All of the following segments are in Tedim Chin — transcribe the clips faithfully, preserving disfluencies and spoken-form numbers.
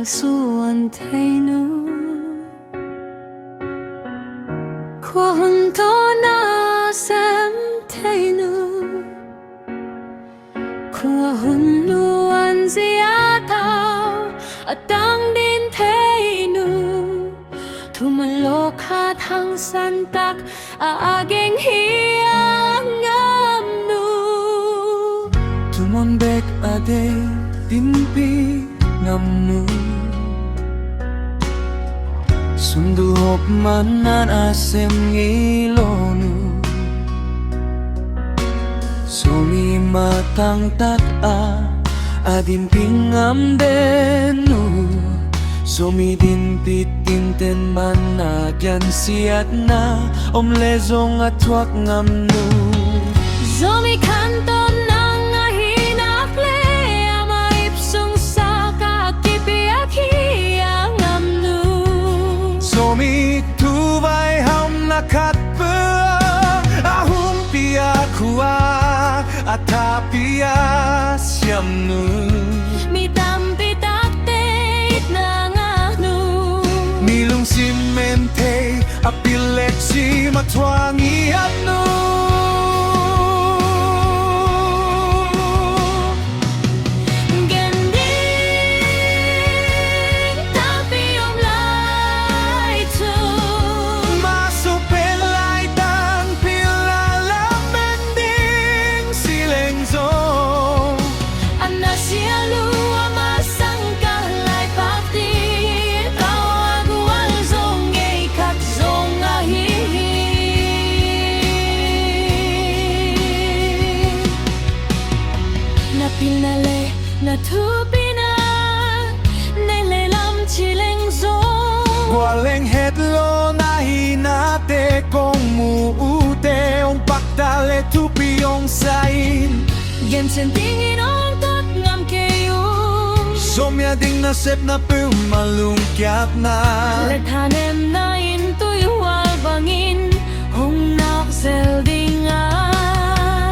suan thei nu, khua hun tawh na sem thei nu, khua hun luan zia tawh a tang din thei nu, thuman lawh khat hangsan tak a a geng hi a ngam nu, thuman bek a deih dinpi ngam nu, sundul hop man nan a sem ngei lo nu, Zomi matang tak a a dinpi ngam den nu, Zomi dinpi tinten man a gensiatna om le zong a thuak ngam nu, Zomi khantawn nang ahi nak le ama ip sung sak a kipiak hi a ngam nu, Zomi thu vaihawmna khat peuh a humpia khua a thapi a siam nu, mi tampi takte itna ngak nu, mi lungsim en thei a pil lek cim a thuak ngiat nu. Gen ding tampi om lai thu, mah suk pen laitan pilna lamen ding si leng zong, a na sia lua masang ka lai pak ding, ka a gual zong ngei khat zong ahi hi. Na pilna le na thupina nei le lam ci leng zong, gual leng het lo na hi nate kong mu ute hong pakta le thupi hong sa in, gen sen dingin hong tuat ngam kei un. Zomi a ding nasepna peuhmah lungkiatna le thanemna in tuihual bangin hong nak zel ding a,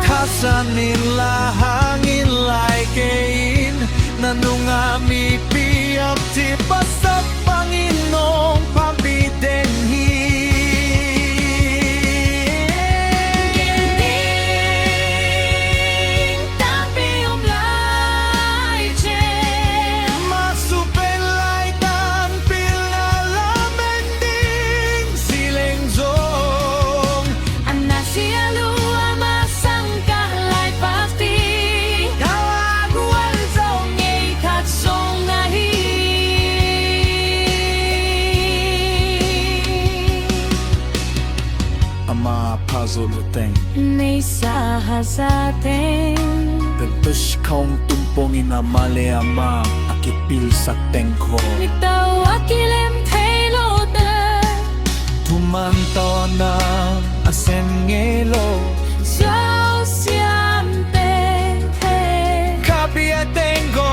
thasan in la hang in lai kei in, na nungah mipi a cip a sap bangin nong pampi den hi. Gen ding tampi om lai cin, mah suk pen laitan pilna lamen ding si leng zong, a na sia lua masang ka lai pak ding, ka a gual zong ngei khat zong ahi. Ama pha zo lo teng, neisa haza teng, pen tush khong tumpong in ama le ama a kipilsak teng kho, miktau a kilem thei lo teng, thuman tawh na a sem ngei lo, sau siam teng thei, kha bia teng kho.